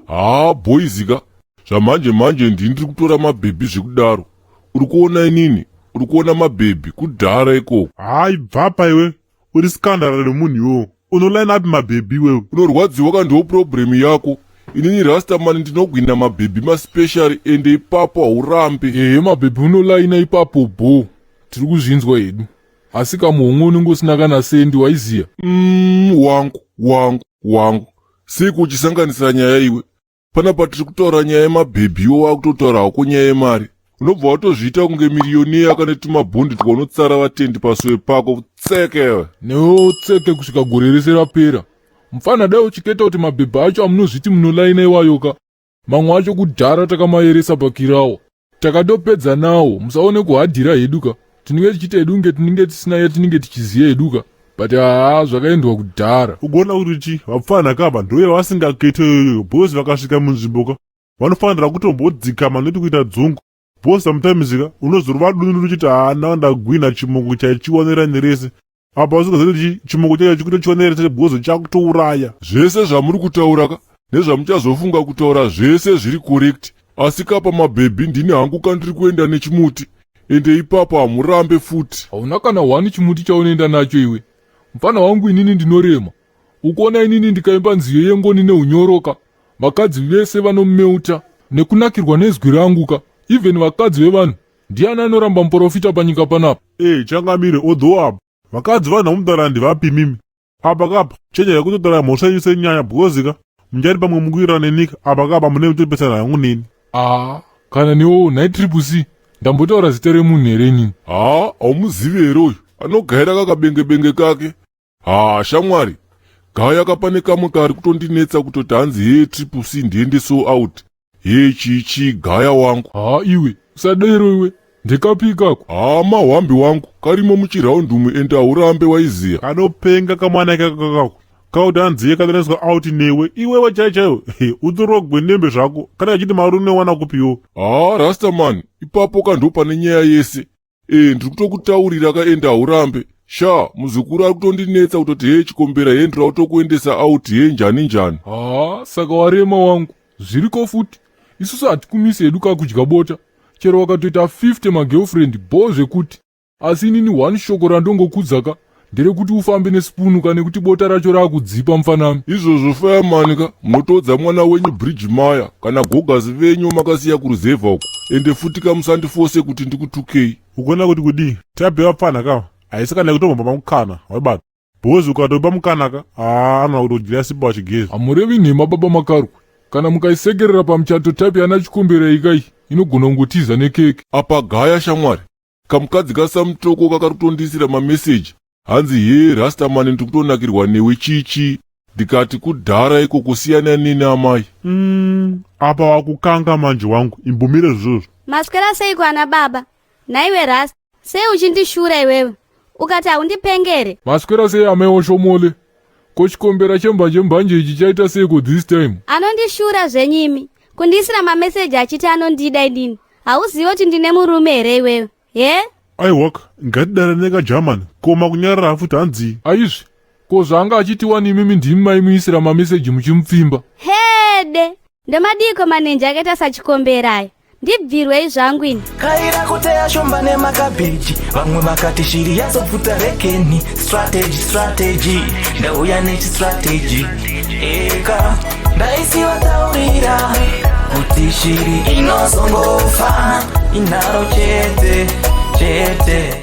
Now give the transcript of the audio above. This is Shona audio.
Haa boys ka, zvamanje manje ndini ndiri kutora mabhebhi zvekudaro. Uri kuona inini, uri kuona mabhebhi kudhara ikoko. Hayi, bvapa iwe, uri scandal remunhu iwewo. Unoline up mabhebhi iwewe. Unorwadziwa ka, ndiwo problem yako. Inini Rastaman ndinogwina mabhebhi maspecial, ende ipapo haurambe. Ehe, mabhebhi unolaina ipapo bo, tiri kuzvinzwa hedu, asi kamuhomwe unenge usina kana sendi, waiziya? Wangu, wangu, wangu, sei kuchisanganisira nyaya iwe? Panapa tiri kutaura nyaya yemabhebhi, iwe wakutotaura hako nyaya yemari. Unobva watozviita kunge millionaire kane tumabhondi twaunotsara vatendi pasuwe pako. Tsekewe. Newewo tseke kusvika gore rese rapera. Mufana, dai uchiketa kuti mabhebhi acho amunozviti munolaina iwayoka, mamwe acho kudhara takamayeresa pakirawa, takatopedza nawo. Musaone kuhadhira hedu ka, tinenge tichiita hedu kunge tinenge tisina yatinenge tichiziva hedu ka, but haa, zvakaendwa kudhara. Ugoona kuti chi vapfana kava ndoye vasingakete iyoyo, because vakasvika munzvimbo ka vanofanira kutombodzikama nekuti kuita dzungu bo sometimes ka unozorova dununu uchiti haana ndagwina chimoko chaichiwanira nerese, apa usingazivi kuti chimoko chacho chikutochiwanira rese because chakutouraya. Zvese zvamuri kutaura ka nezvamuchazofunga kutaura, zvese zviri correct, asi kapa mabhebhi ndini hangu kandiri kuenda nechimuti, ende ipapo hamurambe futi. Hauna kana hwani chimuti chaunoenda nacho iwe, mufana wangu. Inini ndinorema. Ukuona inini ndikaimba nziyo yengoni neunyoroka, vakadzi vese vanomeuta nekunakirwa nezwi rangu ka, even vakadzi vevanhu. Ndiani anoramba muprofita panyika panapa? E changamire, although apa vakadzi vanhu vamutaura ndivapi mimi apa kapa chenjera kutotaura mhosva yenyu senyaya, because ka muchari pamwe mukuwirirana nenyika apa kapa mune mutopesana hangu neni. Aa, kana newewo nhai Triple C, ndambotaura zita remunhu here inini? Haa, haumuzivi here uyu anogaira kakabenge-benge kake? Haa shamwari, gaya kapane kamwe kari kutondinetsa kutoti hanzi hee Triple C, ndiende so out, hee chii chii, gaya wangu. Haa iwe, usadero iwe, ndekapi ikako? Haa, mahwambi wangu, karimo muchiraundi umu, ende haurambe, waiziya. Kanopenga kamwana ikako kauti hanziye kanoendeswa out newe iwewe chai chaiwo utorogwe nembe zvako kana kachiti mari unowana kupiwo. Haa Rastaman, ipapo kando pane nyaya yese. E, ndiri kutokutaurira ka, ende haurambe sha. Muzukuru ari kutondinetsa kutoti hee Chikombera, hee ndira kutokuendesa out, hee njani njani. Haa, saka warema wangu, zviriko futi. Isusu hatikumisi hedu kakudya bota, chero wakatoita 50 magirlfriend bo zvekuti, asi inini one shoko randongokudza ka nderekuti ufambe nesipunu ka, nekuti bota racho raakudzipa, mufanami. Izvozvo fireman ka, munotodza mwana wenyu Bridge Maya kana gogasi venyu makasiya kuruzevha uko, ende futi ka musandifose kuti ndikutukei. Ukuona kuti kudii type yevapfana kava haisi kana yekutombomba mukana waibata, because ukatopa mukana ka, haa, anoda kutodyira sipa wachigeza. Hamurevi nhema baba Makarwe, kana mukaisekerera pamuchato type yana Chikombera ikai inogona kungotiza nekeke. Apa gaya shamwari, kamukadzi kasamutoko kakari kutondisira mameseji, hanzi hee Rastaman, ndiri kutonakirwa newe chichi. Ndikati kudhara iko, kusiyana neni amai. Apa wakukanga manje wangu, imbumire zvizvozvo. Maswera seiko ana baba? Nhaiwe Rasta, sei uchindishura iwewe? Ukati haundipengere. Maswera sei amai Oshomole? Ko chikombera chembanje mbanje ichi chaita seiko this time? Anondishura zvenyimi, kundiisira mameseji achiti anondida inini. Hauzivi kuti ndine murume here iwewe, he? Aiwaka, ngatidare nekagerman koma kunyarara futi hanzii. Aizvi, ko zvaanga achiti wani imimi ndimi maimuisira mameseji muchimupfimba? Hede, ndomadiko manenji akaita sachikombera aya. Ndibvirwei zvangu ini. Kaira kuteya shumba nemakabheji, vamwe vakati shiri yazobvuta rekeni. Strategy, strategy, ndauya nechistrategy eka. Ndaisivataurira kuti shiri inozongofa inharo chete chete.